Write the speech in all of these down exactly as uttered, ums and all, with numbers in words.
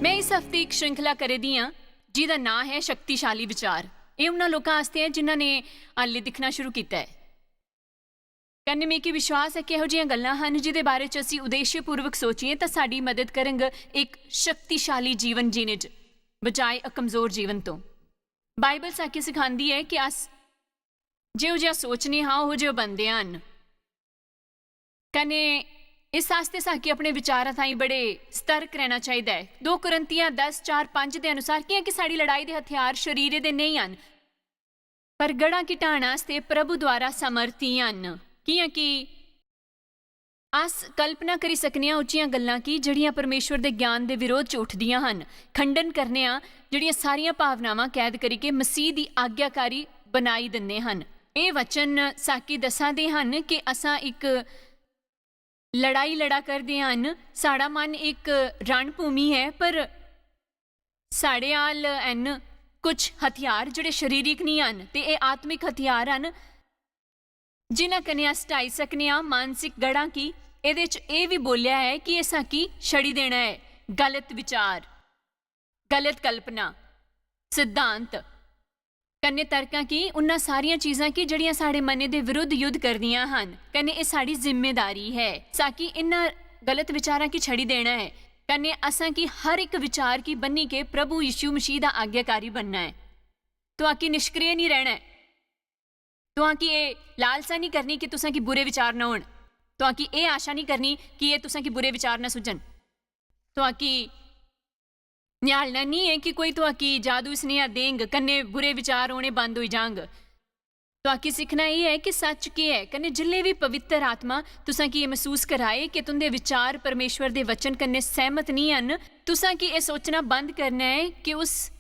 में इस हफ्ते इक श्रृंखला करे दी आं, जिदा नांऽ ऐ शक्तिशाली विचार। एह् उन्ना लोकां आस्तै ऐ, जिन्हां ने हाल्ली दिक्खना शुरू कीता ऐ। कन्नै मिगी विश्वास ऐ कि एहो जिहियां गल्लां हन, जिदे बारे च असी उद्देश्यपूर्वक सोचिये, तां साडी मदद करंग इक शक्तिशाली जीवन जीने च, बजाए इक कमजोर जीवन तों। बाइबल साकी सिखांदी ऐ कि अस जेहो जिहा सोचने हां, ओहो जिहो बनदे हन। कन्नै इस आस्तै साकी अपने विचारां ताईं बड़े सतर्क रहना चाहिदा ऐ। दो कुरिन्थियां दस चार पंज दे अनुसार, कियां कि साड़ी लड़ाई दे हथियार शरीरे दे नेईं हन, पर गढ़ां गी ढाहना आस्तै प्रभु द्वारा सामर्थी हन, कियां कि अस कल्पना करी सकने आं उच्चियां गल्लां की, जेह्ड़ियां परमेश्वर दे ज्ञान दे विरोध च उठदियां हन, खंडन करने आं जेह्ड़ियां सारियां भावनावां कैद करियै मसीह दी आज्ञाकारी बनाई दिंदे हन। एह् वचन साकी दस्सा दे हन कि असां इक लड़ाई लड़ा करदे हन, साढ़ा मन इक रणभूमि ऐ, पर साढ़े हाल हन कुछ हथियार जेह्ड़े शरीरिक निं हन, ते एह् आत्मिक हथियार हन, जिन्हां कन्नै अस ढाई सकने आं मानसिक गढ़ां की। एह्दे च एह् बी बोलेआ ऐ कि असां की छड़ी देना ऐ गलत विचार, गलत कल्पना, सिद्धांत कन्नै तर्कां की, उन्हां सारियां चीजां की जेह्ड़ियां साढ़े मनै दे विरुद्ध युद्ध करदियां हन, कन्नै एह् साढ़ी जिम्मेदारी ऐ। साकी इन्हां गलत विचारां की छड़ी देना ऐ, कन्नै असां की हर इक विचार की बन्नी के प्रभु यीशु मसीह दा आज्ञाकारी बनना ऐ। तुआं की निष्क्रिय निं रहना ऐ। तुआं की एह् लालसा निं करनी कि तुसां की बुरे विचार न होन। तुआं की एह् आशा निं करनी कि एह् तुसां की बुरे विचार न सुझन। तुआं की न्यालना निं ऐ कि कोई तुआं की जादू सनेहा देंग, कन्नै बुरे विचार औने बंद होई जांग। तुआं की सिक्खना एह् ऐ कि सच्च केह् ऐ, कन्नै जिल्लै बी पवित्र आत्मा तुसां की एह् मसूस कराए कि तुं'दे विचार परमेश्वर दे वचन कन्नै सैह्मत निं हन, तुसां की एह् सोचना बंद करना ऐ कि उस,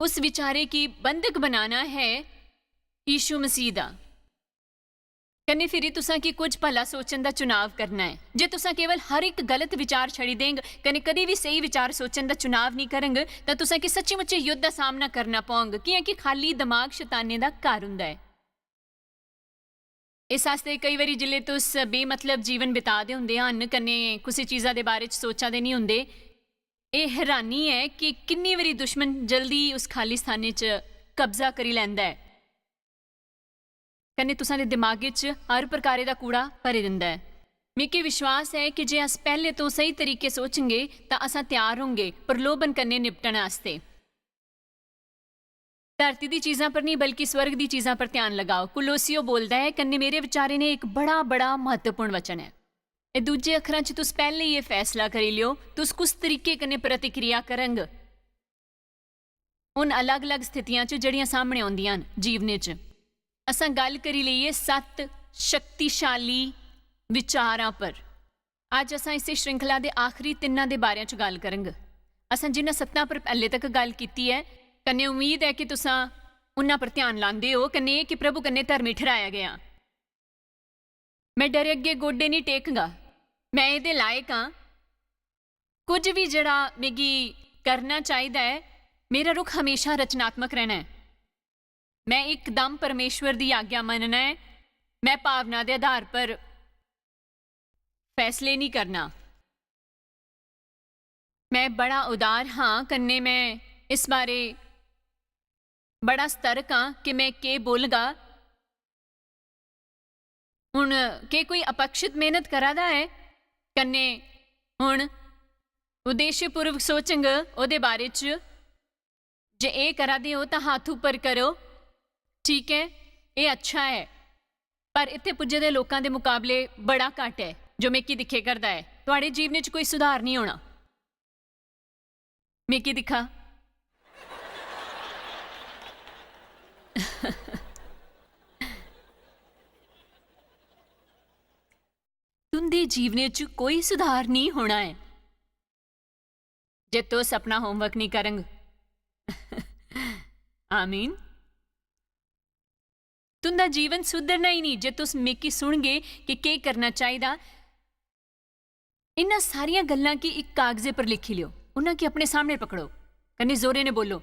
उस विचारे की बंधक बनाना ऐ यीशु मसीह दा। कन्नै फिरी तुसां की कुछ भला सोचन दा चुनाव करना ऐ। जे तुसां केवल हर इक गलत विचार छड़ी देंग, कन्नै कदी बी स्हेई विचार सोचन दा चुनाव निं करंग, तां तुसां की सच्ची-मुच्ची युद्ध दा सामना करना पौंग, कि'यां कि खाली दमाग शताने दा घर हुंदा ऐ। इस आस्तै केई बारी जिल्लै तुस बेमतलब जीवन बिता दे हुंदे हन, कन्नै कुसै चीजा दे बारे च सोचा दे निं हुंदे, एह् हैरानी ऐ कि किन्नी बारी दुश्मन जल्दी उस खाली स्थाने च कब्जा करी लैंदा ऐ। कन्नै तुसां दे दिमागे च हर प्रकारे दा कूड़ा भरी दिंदा ऐ। मिगी विश्वास ऐ कि जे अस पैह्ले तों स्हेई तरीके सोचगे, तां असां त्यार होंगे प्रलोभन कन्नै निपटने आस्तै। धरती दी चीजां पर नेईं, बल्कि स्वर्ग दी चीजां पर ध्यान लगाओ, कुलोसियो बोलदा ऐ। कन्नै मेरे विचारे ने इक बड़ा, बड़ा म्हत्तवपूर्ण वचन ऐ। एह् दूजे अक्खरां च तुस पैह्ले गै एह् फैसला करी लेओ, तुस कुस तरीके कन्नै प्रतिक्रिया करंग। हुन अलग-अलग स्थितियां च जेह्ड़ियां सामने औंदियां न जीवने च, असां गल्ल करी लेई ऐ सत्त शक्तिशाली विचारां पर। अज्ज असां इस श्रृंखला दे आखरी तिन्नां दे बारे च गल्ल करंग। असां जिन्हां सत्तां पर पैह्ले तक गल्ल कीती ऐ, कन्नै उम्मीद ऐ कि तुसां उन्हां पर ध्यान लांदे ओ, कन्नै एह् कि प्रभु कन्नै धर्मी ठैहराया गेआ। "मैं डरे अग्गें गोडे निं टेकगा, मैं एह्दे लायक आं।" कुछ बी जेह्ड़ा मिगी करना चाहिदा ऐ, मेरा रुख हमेशा रचनात्मक रैह्ना ऐ। मैं इकदम परमेश्वर दी आज्ञा मन्नना ऐ। मैं भावना दे आधार पर फैसले निं करना। मैं बड़ा उदार हां, कन्नै मैं इस बारे बड़ा सतर्क आं कि मैं केह् बोलगा। हुन केह् कोई अपक्षित मेहनत करा दा ऐ? कन्नै हुन उद्देश्यपूर्वक सोचंग ओह्दे बारे च, जे एह् करा दे ओ तां हत्थ उप्पर करो। ठीक ऐ, एह् अच्छा ऐ, पर इत्थै पुज्जे दे लोकां दे मुकाबले बड़ा घट्ट ऐ जो मिगी दिक्खे करदा ऐ। थुआढ़े जीवने च कोई सुधार निं होना। मिगी दिक्खा। तुं'दे जीवने च कोई सुधार निं होना ऐ जे तुस अपना होमवर्क निं करंग। आमीन। तुं'दा जीवन सुधरना ही निं जे तुस मिगी सुनगे कि केह् करना चाहिदा। इन्हां सारियां गल्लां गी इक कागजे पर लिखी लेओ, उन्हां गी अपने सामने पकड़ो, कन्नै जोरे ने बोलो।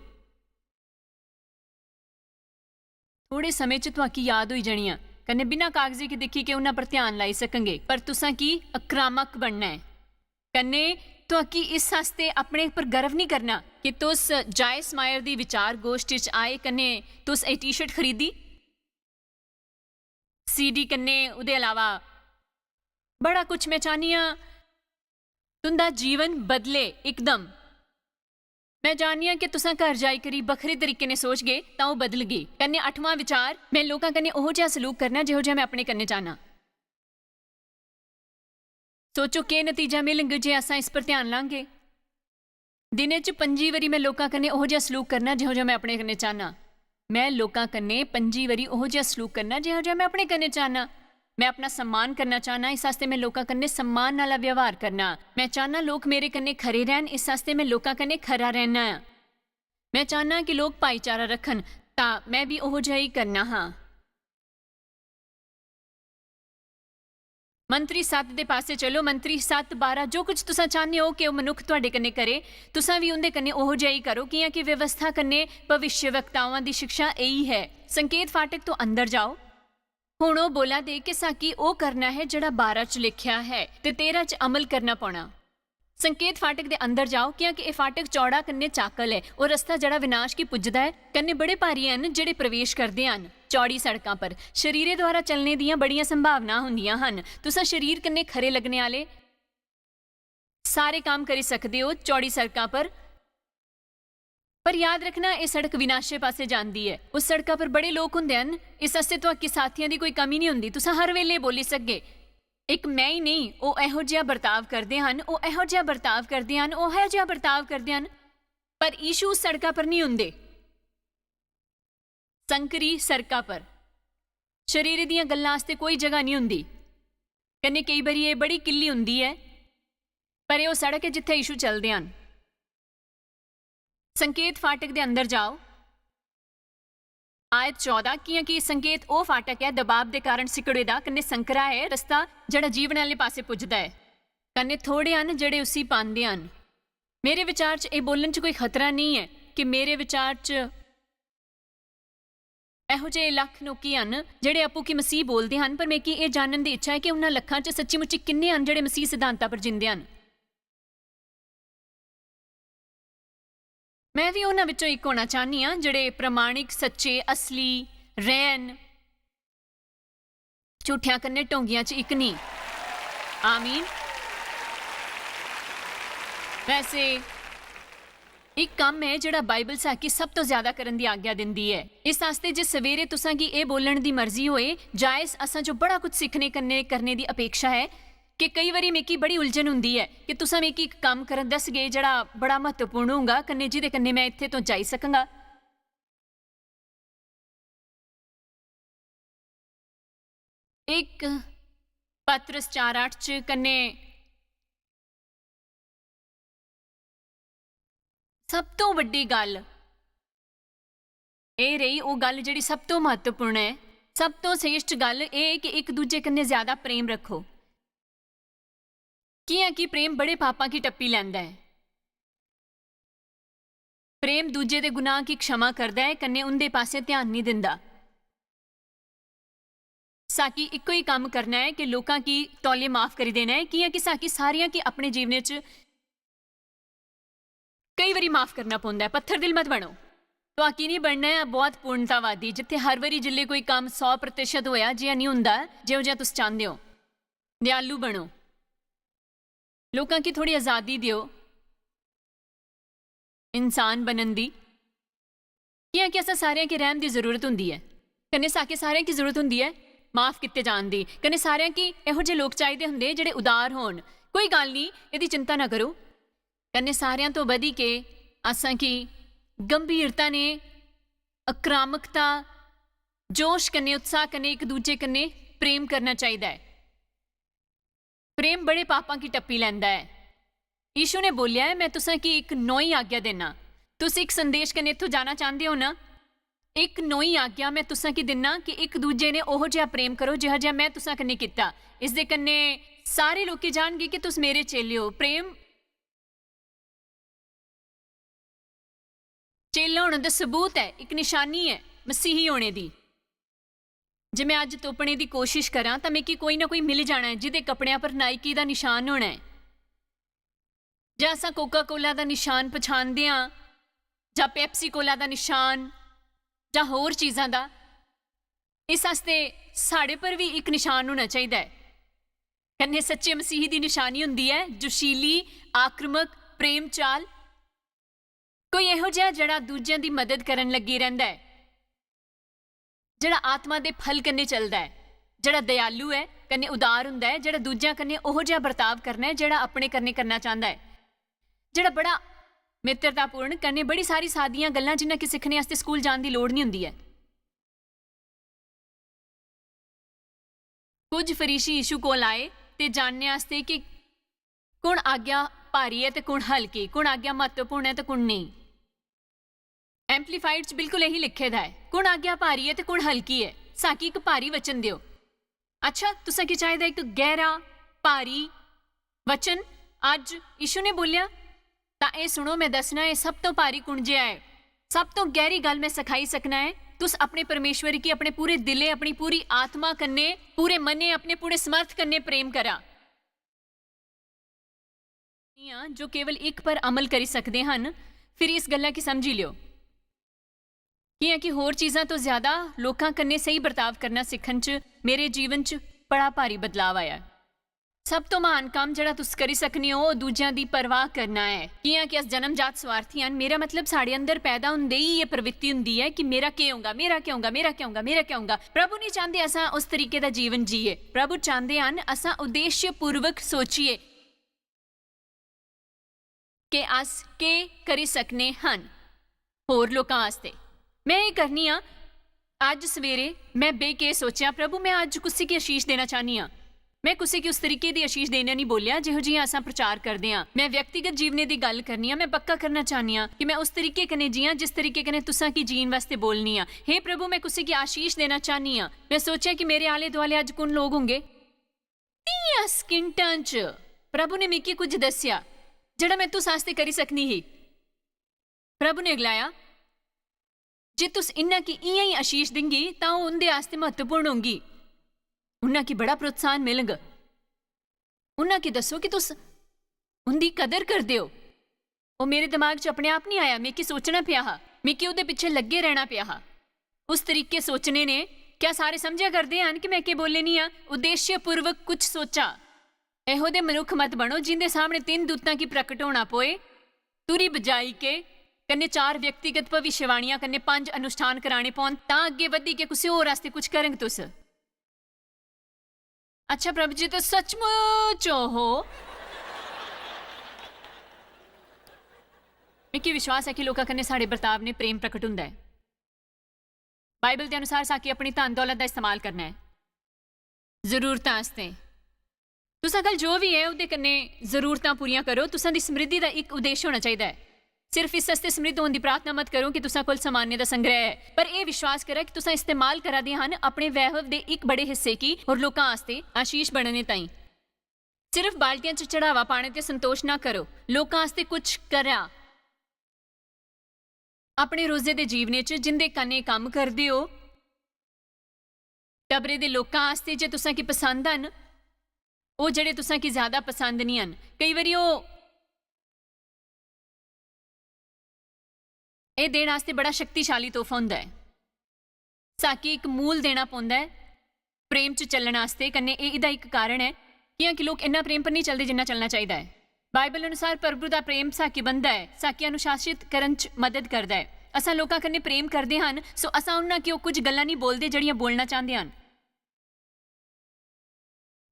थोड़े समें च तुआकी याद होई जानियां, कन्नै बिना कागजे गी दिक्खी के उन्हां पर ध्यान लाई सकंगे, पर तुसां की आक्रामक बनना ऐ। कन्नै तुआकी इस आस्तै अपने पर गर्व निं करना कि तुस जायस मायर दी विचार गोश्ठी च आए, कन्नै तुस एह् टी शर्ट खरीदी, सीडी कन्नै, ओह्दे अलावा बड़ा कुछ। में चाह्न्नी आं तुं'दा जीवन बदले इकदम। में चाह्न्नी आं कि तुसां घर जाई करी बक्खरे तरीके ने सोचगे तां ओह् बदलगे। कन्नै अठमां विचार, में लोकां कन्नै ओहो जेहा सलूक करना जेहो जेहा में अपने कन्नै चाह्न्नां। सोचो केह् नतीजा मिलग जे असां इस पर ध्यान लांगे। दिनै च पंजी बारी में लोकां कन्नै ओहो जेहा सलूक करना जेहो जेहा में अपने कन्नै चाह्न्नां। में लोकां कन्नै पंजी बारी ओहो जेहा सलूक करना जेहो जेहा में अपने कन्नै चाह्न्नां। में अपना सम्मान करना चाह्न्नां, इस आस्तै में लोकां कन्नै सम्मान आह्ला व्यवहार करना। में चाह्न्नां लोक मेरे कन्नै खरे रैह्न, इस आस्तै में लोकां कन्नै खरा रैह्ना आं। में चाह्न्नां कि लोक भाईचारा रक्खन, तां में बी ओहो जेहा ई करना हा। मंत्री सत्त दे पासै चलो, मंत्री सत्त बारां, जो कुछ तुसां चाह्न्ने ओ कि ओह् मनुक्ख तुआडे कन्नै करे, तुसां बी उं'दे कन्नै ओहो जेहा ई करो, कि'यां कि व्यवस्था कन्नै भविष्यवक्तावां दी शिक्षा एही ऐ। संकेत फाटक तो अंदर जाओ। हुन ओह् बोला दे कि साकी ओह् करना ऐ जेह्ड़ा बारां च लिखेआ ऐ ते तेरां च अमल करना पौना। संकेत फाटक दे अंदर जाओ, कि'यां कि एह् फाटक चौड़ा कन्नै चाकल ऐ, ओह् रस्ता जेह्ड़ा विनाश गी पुजदा ऐ, कन्नै बड़े भारी हन जेह्ड़े प्रवेश करदे हन। चौड़ी सड़कां पर शरीरै द्वारा चलने दियां बड़ियां संभावनां होंदियां हन। तुसां शरीर कन्नै खरे लग्गने आह्ले सारे कम्म करी सकदे ओ चौड़ी सड़कां पर, पर याद रखना, एह् सड़क विनाशे पासै जांदी ऐ। उस सड़का पर बड़े लोक होंदे हन, इस आस्तै तुआकी साथियां दी कोई कमी निं होंदी। तुसां हर बेल्लै बोल्ली सकगे, "इक मैं ई नेईं, ओह् एहो जेहा बर्ताव करदे हन, ओह् एहो जेहा बर्ताव करदे हन, ओह् एहो जेहा बर्ताव करदे हन।" पर यीशु उस सड़का पर निं होंदे। संकरी सड़का पर शरीर दियां गल्लां आस्तै कोई जगह निं होंदी। कन्नै केई बारी एह् बड़ी किल्ली होंदी ऐ, पर एह् ओह् सड़क ऐ जित्थै यीशु चलदे हन। संकेत फाटक दे अंदर जाओ। आयत चौदां, कि'यां कि संकेत ओह् फाटक ऐ, दबाव दे कारण सिकड़े दा, कन्नै संकरा ऐ रस्ता जेह्ड़ा जीवन आह्ले पासै पुजदा ऐ, कन्नै थोड़े हन जेह्ड़े उसी पांदे हन। मेरे विचार च एह् बोलन च कोई खतरा नेईं ऐ कि मेरे विचार च एहो जेह् लक्ख लोकी हन जेह्ड़े आपूं गी मसीह बोलदे हन, पर मिगी एह् जानन दी इच्छा ऐ कि उन्हां लक्खां च सच्ची मुच्ची किन्ने हन जेह्ड़े मसीह सिद्धांता पर जिंदे हन। मैं बी उन्हां विचों इक होना चाह्न्नी आं जेह्ड़े प्रमाणिक, सच्चे, असली, रैह्न, झूठियां कन्नै ढोंगियां च इक नेईं। आमीन। वैसे, इक कम्म ऐ जेह्ड़ा बाइबल साकी सब तो ज्यादा करन दी आज्ञा दिंदी ऐ। इस आस्तै जे सवेरे तुसां गी एह् बोलण दी मर्जी होए, जायस, असां जो बड़ा कुछ सिक्खने कन्नै करने दी अपेक्षा ऐ, कि केई बारी मिगी बड़ी उलझन हुंदी ऐ कि तुसां मिगी इक कम्म करन दसगे जेह्ड़ा बड़ा म्हत्तवपूर्ण होंगा, कन्नै जिदे कन्नै मैं इत्थै तो जाई सकंगा। इक पतरस चार अट्ठ च, कन्नै सब तो बड्डी गल्ल एह् रेही, ओह् गल्ल जेह्ड़ी सब तो म्हत्तवपूर्ण ऐ, सब तो श्रेष्ठ गल्ल एह् ऐ कि इक दूजे कन्नै ज्यादा प्रेम रक्खो, कि'यां कि प्रेम बड़े पापां गी टप्पी लैंदा ऐ। प्रेम दूजे दे गुनाह गी क्षमा करदा ऐ, कन्नै उं'दे पासै ध्यान निं दिंदा। साकी इक्को ही कम्म करना ऐ कि लोकां गी तौले माफ करी देना ऐ, कि'यां कि साकी सारेआं गी अपने जीवने च केई बारी माफ करना पौंदा ऐ। पत्थर दिल मत बनो। तुआकी निं बनना ऐ बहुत पूर्णतावादी, जित्थै हर बारी जिल्लै कोई कम्म सौ प्रतिशत होया, जि'यां निं होंदा ऐ, जिहो जि'यां तुस चांह्दे ओ। दयालु बनो। लोकां गी थोड़ी आजादी देओ इंसान बनन दी। कि'यां कि असें सारेआं गी रैह्म दी जरूरत होंदी ऐ, कन्नै साके सारेआं गी जरूरत होंदी ऐ माफ कीते जान दी, कन्नै सारेआं गी एहो जे लोक चाहिदे होंदे जेह्ड़े उदार होन। कोई गल्ल निं, एह्दी चिंता ना करो। कन्नै सारेआं तो बधी के असें गी गंभीरता ने, आक्रामकता, जोश कन्नै, उत्साह कन्नै इक दूजे कन्नै प्रेम करना चाहिदा ऐ। प्रेम बड़े पापां गी टप्पी लैंदा ऐ। यीशु ने बोलेआ ऐ, "मैं तुसें गी इक नोई आज्ञा देना।" तुस इक संदेश कन्नै इत्थों जाना चांह्दे हो ना? "इक नोई आज्ञा मैं तुसें गी दिन्ना कि इक दूजे ने ओहो जेहा प्रेम करो जेहा जेहा मैं तुसें कन्नै कीता।" इसदे कन्नै सारे लोकी जानगे कि तुस मेरे चेले हो। प्रेम चेला होने दा सबूत ऐ, इक निशानी ऐ मसीही होने दी। जे मैं अज्ज तुप्पने दी कोशिश करां, तां मिगी कोई ना कोई मिली जाना ऐ, जिदे कपड़ेआं पर नाइकी दा निशान होना ऐ। जां असां कोका कोला दा निशान पछानदे आं, जां पेप्सी कोला दा निशान, जां होर चीजां दा, इस आस्तै साढ़े पर बी इक निशान होना चाहिदा ऐ। कन्नै सच्चे मसीही दी निशानी होंदी ऐ जोशीली, आक्रामक, प्रेम चाल। कोई एहो जेहा जेह्ड़ा दूजें दी मदद करन लग्गी रैंह्दा ऐ, जेह्ड़ा आत्मा दे फल कन्नै चलदा ऐ, जेह्ड़ा दयालु ऐ, कन्नै उदार हुंदा ऐ, जेह्ड़ा दूजें कन्नै ओहो जेहा बर्ताव करना ऐ जेह्ड़ा अपने कन्नै करना चांह्दा ऐ, जेह्ड़ा बड़ा मित्रतापूर्ण, कन्नै बड़ी सारी सादियां गल्लां जि'यां कि सिक्खने आस्तै स्कूल जान दी लोड़ निं हुंदी ऐ। कुछ फरीसी यीशु कोल आए ते जानने आस्तै कि कुण आज्ञा भारी ऐ ते कुण हल्की, कुण आज्ञा म्हत्तवपूर्ण ऐ ते कुण नेईं। एम्पलीफाइड च बिल्कुल यही लिखे दा ऐ, कुण आज्ञा भारी ऐ ते कुण हल्की ऐ। साकी इक भारी वचन देओ। अच्छा, तुसें की चाहिदा इक गैह्रा, भारी वचन? अज्ज यीशु ने बोलेआ, "तां एह् सुनो, में दस्सना, एह् सब तों भारी कुण जेहा ऐ। सब तों गैह्री गल्ल में सखाई सकना ऐ। तुस अपने परमेश्वर गी अपने पूरे दिलै, अपनी पूरी आत्मा कन्नै, पूरे मनै, अपने पूरे समर्थ कन्नै प्रेम करा।" आं जो केवल इक पर अमल करी सकदे हन, फिर इस गल्ला गी समझी लियो। कि'यां कि होर चीजां तो ज्यादा लोकां कन्नै स्हेई बर्ताव करना सिक्खन च मेरे जीवन च बड़ा भारी बदलाव आया। सब तो म्हान कम्म जेह्ड़ा तुस करी सकने ओ, ओह् दूजेआं दी परवाह करना ऐ। कि'यां कि अस जन्मजात स्वार्थी हन, मेरा मतलब साढ़े अंदर पैदा होंदे ही एह् प्रवृत्ति होंदी ऐ कि मेरा केह् होंगा, मेरा केह् होंगा, मेरा केह् होंगा, मेरा केह् होंगा। प्रभु नहीं चांह्दे असां उस तरीके दा जीवन जीए। प्रभु चांह्दे हन असां उद्देश्यपूर्वक सोचिए कि अस केह् करी सकने हन होर लोकां आस्तै। में एह् करनी आं। अज्ज सवेरे में बेहियै सोचेआ, "प्रभु, में अज्ज कुसी गी आशीष देना चाह्न्नी आं।" में कुसै गी उस तरीके दी आशीष देने निं बोलेआ जेहो जि'यां असां प्रचार करदे आं। में व्यक्तिगत जीवने दी गल्ल करनी आं। में पक्का करना चाह्न्नी आं कि में उस तरीके कन्नै जियां जिस तरीके कन्नै तुसां गी जीन वास्तै बोलनी आं। हे प्रभु, में कुसै गी आशीष देना चाह्न्नी आं। में सोचेआ कि मेरे आले दुआले अज्ज कु'न लोक होंगे। तीहां सकिंटां च प्रभु ने मिगी कुछ दस्सेआ जेह्ड़ा में तुस आस्तै करी सकनी ही। प्रभु ने गलाया, "जे तुस इन्ना गी इ'यां ही आशीष दिंगी, तां ओह् उं'दे आस्तै म्हत्तवपूर्ण होंगी। उन्ना गी बड़ा प्रोत्साहन मिलग। उन्ना गी दस्सो कि तुस उं'दी कदर करदे ओ।" ओह् मेरे दमाग च अपने आप निं आया, मिगी सोचना पेआ हा, मिगी ओह्दे पिच्छें लग्गे रैह्ना पेआ हा। उस तरीके सोचने ने, क्या सारे समझा करदे हन कि में केह् बोलने निं आं? उद्देश्यपूर्वक कुछ सोचा। एहो दे मनुक्ख मत बनो जिंदे सामने तिन्न दूतां गी प्रकट होना पोए, तुरी बजाई के, कन्नै चार व्यक्तिगत भविष्यवाणियां कन्नै पंज अनुष्ठान कराने पौन, तां अग्गें बधी के कुसै होर आस्तै कुछ करंग तुस। अच्छा प्रभु जी, तुस सचमुच ओ हो। मिगी विश्वास ऐ कि लोकां कन्नै साढ़े बर्ताव ने प्रेम प्रकट हुंदा ऐ। बाइबल दे अनुसार साकी अपनी धन दौलत दा इस्तेमाल करना ऐ जरूरतां आस्तै। तुसां कल जो भी ऐ, ओह्दे कन्नै जरूरतां पूरियां करो। तुसां दी समृद्धि दा इक उद्देश्य होना चाहिदा ऐ। सिर्फ इस आस्तै समृद्ध होने दी प्रार्थना मत करो कि तुसां कोल सामान्य दा संग्रह ऐ, पर एह् विश्वास करा कि तुसां इस्तेमाल करा दे हन अपने वैभव दे इक बड़े हिस्से गी होर लोकां आस्तै आशीष बनने ताईं। सिर्फ बाल्टियां च चढ़ावा पाने ते संतोष ना करो, लोकां आस्तै कुछ करा। अपने रोजे दे जीवने च जिंदे कन्नै कम्म करदे ओ, टबरे दे लोकां आस्तै जे तुसां गी पसंद हन, ओह् जेह्ड़े तुसां गी ज्यादा पसंद निं हन। केई बारी ओह् एह् देने आस्तै बड़ा शक्तिशाली तोहफा होंदा ऐ। साकी इक मूल देना पौंदा ऐ प्रेम च चलने आस्तै, कन्नै एह् एह्दा इक कारण ऐ कि'यां कि लोक इन्ना प्रेम पर निं चलदे जिन्ना चलना चाहिदा ऐ। बाइबल अनुसार प्रभु दा प्रेम साकी बनदा ऐ, साकी अनुशासित करन च मदद करदा ऐ। असां लोकां कन्नै प्रेम करदे हन, सो असां उन्हां गी ओह् कुछ गल्लां निं बोलदे जेह्ड़ियां बोलना चांह्दे हन।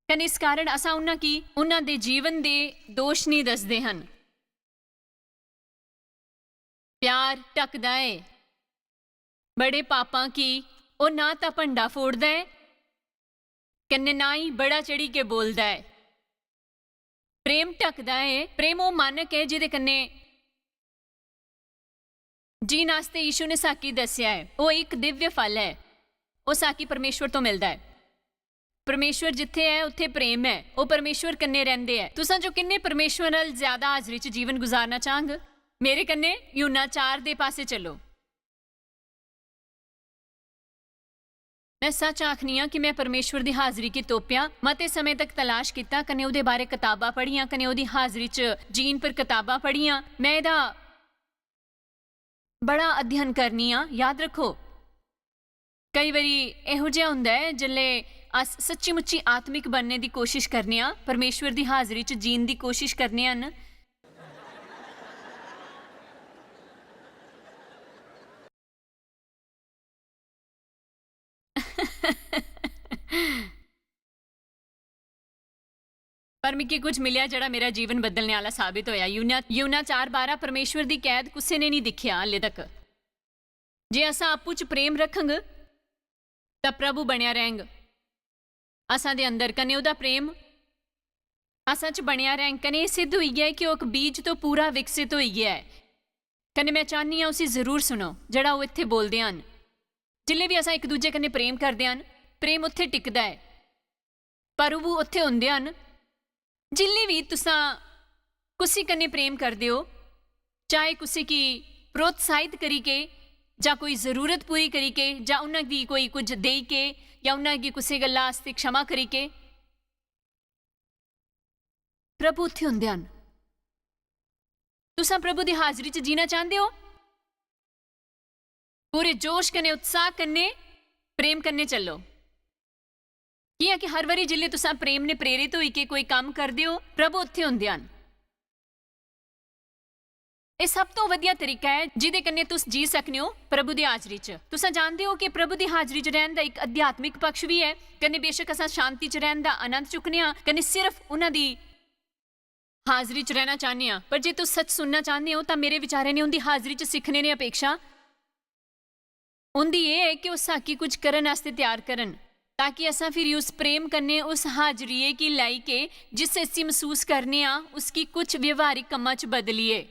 कन्नै इस कारण असां उन्हां गी उन्हां दे जीवन दे दोश निं दसदे हन। प्यार ढकदा ऐ बड़े पापां गी, ओह् ना तां भंडा फोड़दा ऐ, कन्नै ना ही बड़ा चढ़ी के बोलदा ऐ। प्रेम ढकदा ऐ। प्रेम ओह् मानक ऐ जेह्दे कन्नै जीन आस्तै यीशु ने साकी दस्सेआ ऐ। ओह् इक दिव्य फल ऐ। ओह् साकी परमेश्वर तो मिलदा ऐ। परमेश्वर जित्थै ऐ, उत्थै प्रेम ऐ। ओह् परमेश्वर कन्नै रैंह्दे ऐ। तुसां जो किन्ने परमेश्वर नाल ज्यादा हाजरी च जीवन गुजारना चाह्ङ, मेरे कन्नै यूहन्ना चार दे पासै चलो। में सच आखनी आं कि में परमेश्वर दी हाजरी गी तोपेआ, मते समें तक तलाश कीता, कन्नै ओह्दे बारै कताबां पढ़ियां, कन्नै ओह्दी हाजरी च जीन पर कताबां पढ़ियां। में एह्दा बड़ा अध्ययन करनी आं। याद रक्खो, केई बारी एहो जेहा होंदा ऐ, जिसलै अस सच्ची-मुच्ची आत्मिक बनने दी कोशश करने आं, परमेश्वर दी हाजरी च जीन दी कोशश करने आं न। पर मिगी कुछ मिलेआ जेह्ड़ा मेरा जीवन बदलने आह्ला साबित होएआ। यूहन्ना, यूहन्ना चार बारां, परमेश्वर दी कैद कुसै ने निं दिक्खेआ हाले तक। जे असां आपूं च प्रेम रखंग, तां प्रभु बनेआ रैंह्ग असां दे अंदर, कन्नै ओह्दा प्रेम असां च बनेआ रैंह्ग। कन्नै एह् सिद्ध होई गेआ ऐ कि ओह् इक बीज तो पूरा विकसित होई गेआ ऐ। कन्नै में चाह्न्नी आं उसी जरूर सुनो, जेह्ड़ा ओह् इत्थै बोलदे हन। जिसलै बी असां इक दूजे कन्नै प्रेम करदे हन, प्रेम उत्थै टिकदा ऐ। प्रभु उत्थै होंदे हन। जिसलै बी तुसां कुसै कन्नै प्रेम करदे ओ, चाहे कुसै गी प्रोत्साहित करी के, जां कोई जरूरत पूरी करी के, जां उन्हां गी कोई कुछ देई के, जां उन्हां गी कुसै गल्ला आस्तै क्षमा करी के, प्रभु उत्थै होंदे हन। तुसां प्रभु दी हाजरी च जीना चांह्दे ओ? पूरे जोश कन्नै, उत्साह कन्नै, प्रेम कन्नै चलो। कि'यां कि हर बारी जिसलै तुसां प्रेम ने प्रेरित होई के कोई कम्म करदे ओ, प्रभु उत्थै होंदे हन। एह् सब तो वधिया तरीका ऐ जिदे कन्नै तुस जी सकने ओ प्रभु दी हाजरी च। तुसां जानदे ओ कि प्रभु दी हाजरी च रैह्न दा इक आध्यात्मिक पक्ष बी ऐ, कन्नै बेशक असां शांति च रैह्न दा आनंद चुक्कने आं, कन्नै सिर्फ उन्हां दी हाजरी च रैह्ना चाह्न्ने आं। पर जे तुस सच सुनना चाह्न्ने ओ, तां मेरे विचारें ने उं'दी हाजरी च सिक्खने ने अपेक्षा उं'दी एह् ऐ कि ओह् साकी कुछ करन आस्तै त्यार करन, ताकि असां फिरी उस प्रेम कन्नै उस हाजरिये गी लाई के जिस इसी मसूस करने आं, उसगी कुछ व्यवहारिक कम्मां च बदलिए।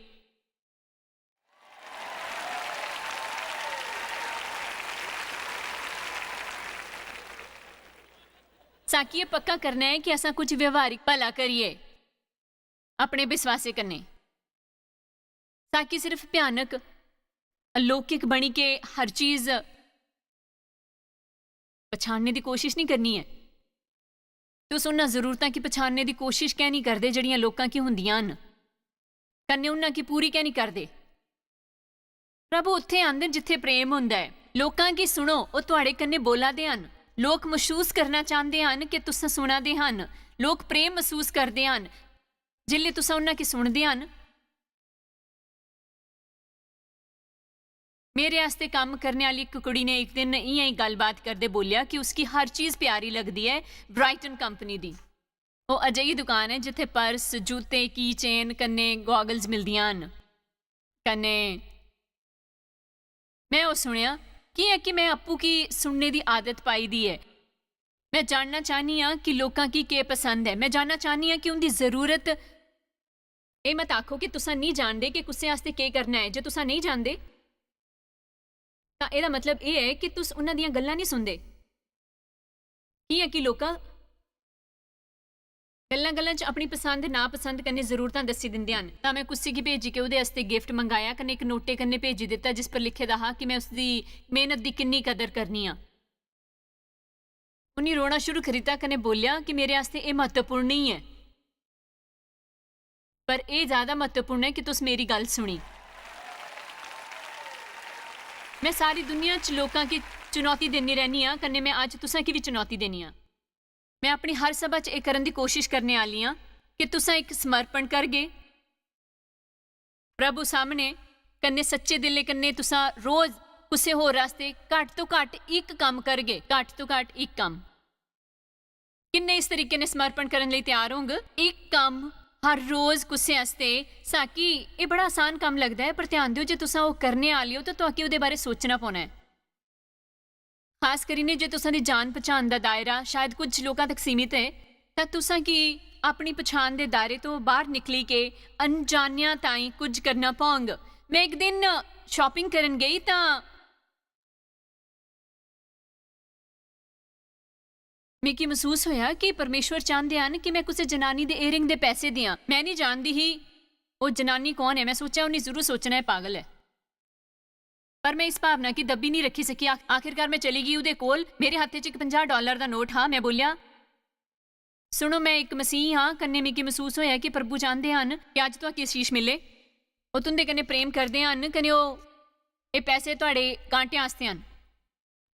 साकी एह् पक्का करना ऐ कि असां कुछ व्यवहारिक भला करिए अपने विश्वासे कन्नै, ताकि सिर्फ भयानक, अलौकिक बनी के हर चीज पछाणने दी कोशिश निं करनी ऐ। तुस उन्हां जरूरतां गी पछाणने दी कोशिश कैं निं करदे जेह्ड़ियां लोकां गी होंदियां हन, कन्नै उन्हां गी पूरी कैं निं करदे? प्रभु उत्थै आंदे न जित्थै प्रेम होंदा ऐ। लोकां गी सुनो, ओह् थुआड़े कन्नै बोला दे हन। लोक मसूस करना चांह्दे हन कि तुस सुना दे हन। लोक प्रेम मसूस करदे हन जिसलै तुस उन्हां गी सुनदे हन। मेरे आस्तै कम्म करने आह्ली इक कुड़ी ने इक दिन इ'यां ही गल्लबात करदे बोलेआ कि उसकी हर चीज प्यारी लगदी ऐ ब्राइटन कंपनी दी। ओह् अजेही दुकान ऐ जित्थै पर्स, जूते, की चेन कन्नै गॉगल्स मिलदियां हन। कन्नै में ओह् सुनेआ, कि'यां कि में आपूं गी सुनने दी आदत पाई दी ऐ। में जानना चाह्न्नी आं कि लोकां गी केह् पसंद ऐ। में जानना चाह्न्नी आं कि उं'दी जरूरत। एह् मत आखो कि तुसां निं जानदे कि कुसै आस्तै केह् करना ऐ। जे तुसां नेईं जानदे, तां एह्दा मतलब एह् ऐ कि तुस उन्हां दियां गल्लां निं सुनदे। कि'यां कि लोकां गल्लां-गल्लां च अपनी पसंद नापसंद कन्नै जरूरतां दस्सी दिंदे हन। तां में कुसै गी भेजी के ओह्दे आस्तै गिफ्ट मंगाया, कन्नै इक नोटे कन्नै भेजी दित्ता जिस पर लिखे दा हा कि में उसदी मेह्नत दी किन्नी कदर करनी आं। उन्नी रोना शुरू करी दित्ता कन्नै बोलेआ कि मेरे आस्तै एह् म्हत्तवपूर्ण नेईं ऐ, पर एह् ज्यादा म्हत्तवपूर्ण ऐ कि तुस मेरी गल्ल सुनी। में सारी दुनिया च लोकां गी चुनौती दिन्नी रैह्नी आं, कन्नै में अज्ज तुसें गी बी चुनौती देनी आं। में अपनी हर सभा च एह् करन दी कोशिश करने आह्ली आं कि तुसें इक समर्पण करगे प्रभु सामने, कन्नै सच्चे दिलै कन्नै तुसां रोज कुसै होर आस्तै घट्ट तो घट्ट इक कम्म करगे, घट्ट तो घट्ट इक कम्म। किन्ने इस तरीके ने समर्पण करन लेई त्यार होंग? इक कम्म हर रोज कुसै आस्तै। साकी एह् बड़ा आसान कम्म लगदा ऐ, पर ध्यान देओ, जे तुसां ओह् करने आह्ले ओ, तां तुआकी ओह्दे बारै सोचना पौना ऐ। खास करियै जे तुसां दी जान पछान दा दायरा शायद कुछ लोकां तक सीमित ऐ, तां तुसां गी अपनी पछान दे दायरे तो बाह्र निकली के अनजानेआं ताईं कुछ करना पौंग। में इक दिन शापिंग करन गेई तां मिगी मसूस होएआ कि परमेश्वर चांह्दे हन कि में कुसै जनानी दे ईयरिंग दे पैसे देआं। में निं जानदी ही ओह् जनानी कौन ऐ। में सोचेआ, "उ'न्नै जरूर सोचना ऐ, पागल ऐ।" पर में इस भावना गी दब्बी निं रक्खी सकी। आख-, आखिरकार में चली गेई ओह्दे कोल। मेरे हत्थै च इक पंजाह् डालर दा नोट हा। में बोल्लेआ, "सुनो, में इक मसीही आं, कन्नै मिगी मसूस होएआ कि प्रभु चांह्दे हन कि अज्ज तुआकी आशीष मिले। ओह् तुं'दे कन्नै प्रेम करदे हन, कन्नै ओह्, एह् पैसे तुआड़े गांटें आस्तै हन।"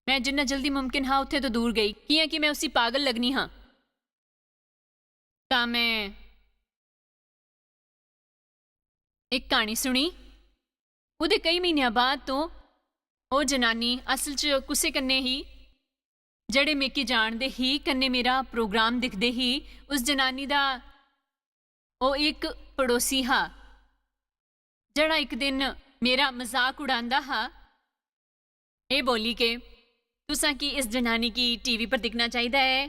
में जिन्ना जल्दी मुमकन हा उत्थै तो दूर गेई, कि'यां कि में उसी पागल लगनी हां। तां में इक क्हानी सुनी। ओह्दे कई म्हीनेआं बाद तो ओह् जनानी असल च कुसै कन्नै ही, जेह्ड़े मिगी जानदे ही, कन्नै मेरा प्रोग्राम दिखदे ही। उस जनानी दा ओह् इक पड़ोसी हा, जेह्ड़ा इक दिन मेरा मजाक उड़ांदा हा। एह् बोली के, "तुसां की इस जनानी गी टीवी पर दिक्खना चाहिदा ऐ?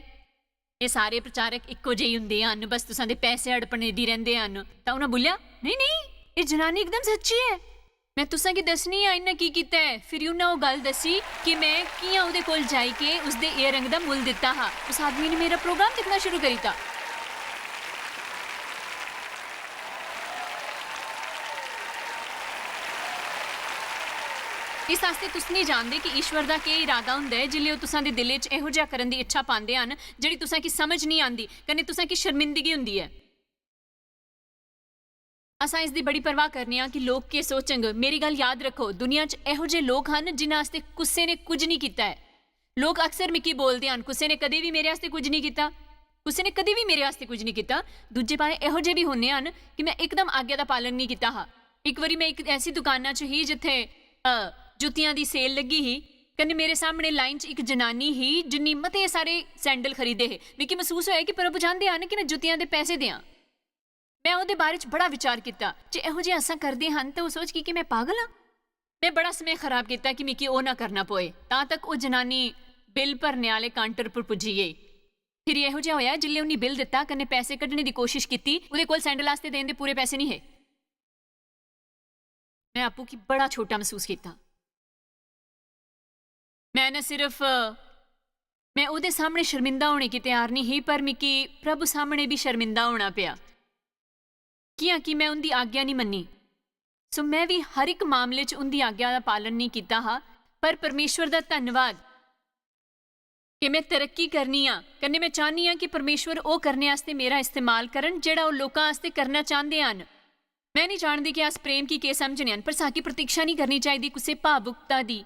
एह् सारे प्रचारक इक्को जेही होंदे हन, बस तुसां दे पैसे हड़पने दी रैंह्दे हन।" तां उ'नें बोलेआ, "नेईं, नेईं, एह् जनानी एकदम सच्ची ऐ। में तुसां गी दस्सनी आं इ'न्नै की कीता ऐ।" फिर उ'न्नै ओह् गल्ल दस्सी कि में कि'यां ओह्दे कोल जाई के उसदे ईयरिंग दा मुल्ल दित्ता हा। उस आदमी ने मेरा प्रोग्राम दिक्खना शुरू करी दित्ता। इस आस्तै तुस नेईं जानदे कि ईश्वर दा केह् इरादा होंदा ऐ जिसलै ओह् तुसां दे दिलै च एहो जेहा करन दी इच्छा पांदे हन जेह्ड़ी तुसां गी समझ नेईं आंदी, कन्नै तुसां गी शर्मिंदगी होंदी ऐ। असां इसदी बड़ी परवाह करने आं कि लोक केह् सोचंग। मेरी गल्ल याद रक्खो, दुनिया च एहो जे लोक हन जिन्हां आस्तै कुसै ने कुछ नेईं कीता ऐ। लोक अक्सर मिगी बोलदे हन, "कुसै ने कदें बी मेरे आस्तै कुछ नेईं कीता, कुसै ने कदें बी मेरे आस्तै कुछ नेईं कीता।" दूजे पासै एहो जे बी होने हन कि में इकदम आज्ञा दा पालन नेईं कीता हा। इक बारी में इक ऐसी दुकाना च ही जित्थै, अ, जुत्तियां दी सेल लग्गी ही। कन्नै मेरे सामने लाइन च इक जनानी ही जिन्नी मते सारे सैंडल खरीदे हे। मिगी मसूस होएआ कि प्रभु चांह्दे हन कि में जुत्तियां दे पैसे देआं। में ओह्दे बारे च बड़ा विचार कीता जे एहो जेहा असां करदे हन ते ओह् सोचगी कि में पागल आं। में बड़ा समें खराब कीता कि मिगी ओह् ना करना पोए। तां तक ओह् जनानी बिल भरने आह्ले काउंटर पर पुज्जी गेई। फिर एहो जेहा होएआ, जिसलै उन्नी बिल दित्ता, कन्नै पैसे कड्ढने दी कोशश कीती, ओह्दे कोल सैंडल आस्तै देन दे पूरे पैसे नेईं हे। में आपूं गी बड़ा छोटा मसूस कीता। में ना सिर्फ, में ओह्दे सामने शर्मिंदा होने गी त्यार नेईं ही, पर मिगी प्रभु सामने बी शर्मिंदा होना पेआ, कि'यां कि में उं'दी आज्ञा नेईं मन्नी। सो में बी हर इक मामले च उं'दी आज्ञा दा पालन नेईं कीता हा, पर परमेश्वर दा धन्नवाद कि में तरक्की करनी आं, कन्नै में चाह्न्नी आं कि परमेश्वर ओह् करने आस्तै मेरा इस्तेमाल करन जेह्ड़ा ओह् लोकां आस्तै करना चांह्दे हन। में नेईं जानदी कि अस प्रेम गी केह् समझने हन, पर साकी प्रतीक्षा नेईं करनी चाहिदी कुसै भावुकता दी।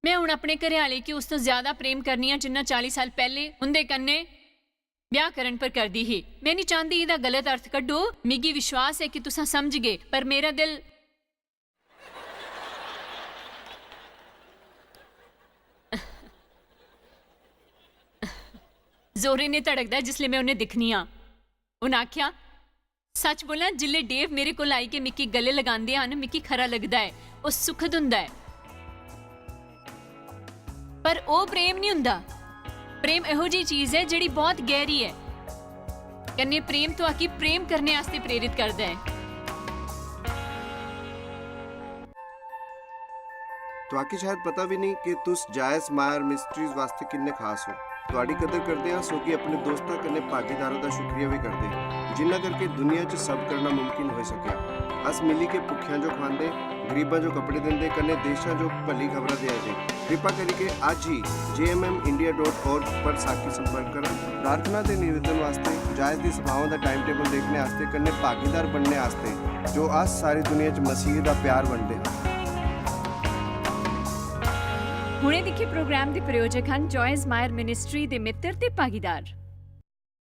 में हुन अपने घरै आह्ले गी उस तों ज्यादा प्रेम करनी आं जिन्ना चाली साल पैह्लें उं'दे कन्नै ब्याह करन पर करदी ही। में निं चांह्दी एह्दा गलत अर्थ कड्ढो, मिगी विश्वास ऐ कि तुसां समझगे, पर मेरा दिल जोरे नै धड़कदा ऐ जिसलै में उ'नें दिक्खनी आं। उ'नें आखेआ, "सच बोलां, जिसलै डेव मेरे कोल आई के मिगी गले लगांदे हन, मिगी खरा लगदा ऐ, ओह् सुखद हुंदा ऐ।" पर ओह् प्रेम निं हुंदा। प्रेम एहो जेही चीज ऐ जेह्ड़ी बहुत गैह्री ऐ। कन्नै प्रेम तुआकी प्रेम करने आस्तै प्रेरित करदा ऐ। तुआकी शायद पता बी नेईं कि तुस जायस मायर मिस्ट्रीज वास्तै किन्ने खास ओ। तुआडी कदर करदे आं, सोगी अपने दोस्तां कन्नै भागीदारां दा शुक्रिया बी करदे, जिन्ना करके दुनिया च सब करना मुमकिन होई सकेआ। अस मिली के भुक्खेआं जो खुआंदे, गरीबां जो कपड़े दिंदे, कन्नै देशां जो भली खबरां देआ दे। कृपा करियै अज्ज ही J M M India dot org पर साकी संपर्क करो। प्रार्थना ते निवेदन वास्तै, जायज दी सभाओं दा टाइम टेबल देखने आस्तै, कन्नै भागीदार बनने आस्तै, जो अस सारी दुनिया च मसीह दा प्यार बंडदे हां। हुणे दिक्खे प्रोग्राम दे प्रायोजक हन जॉयस मायर मिनिस्ट्री दे मित्र ते भागीदार।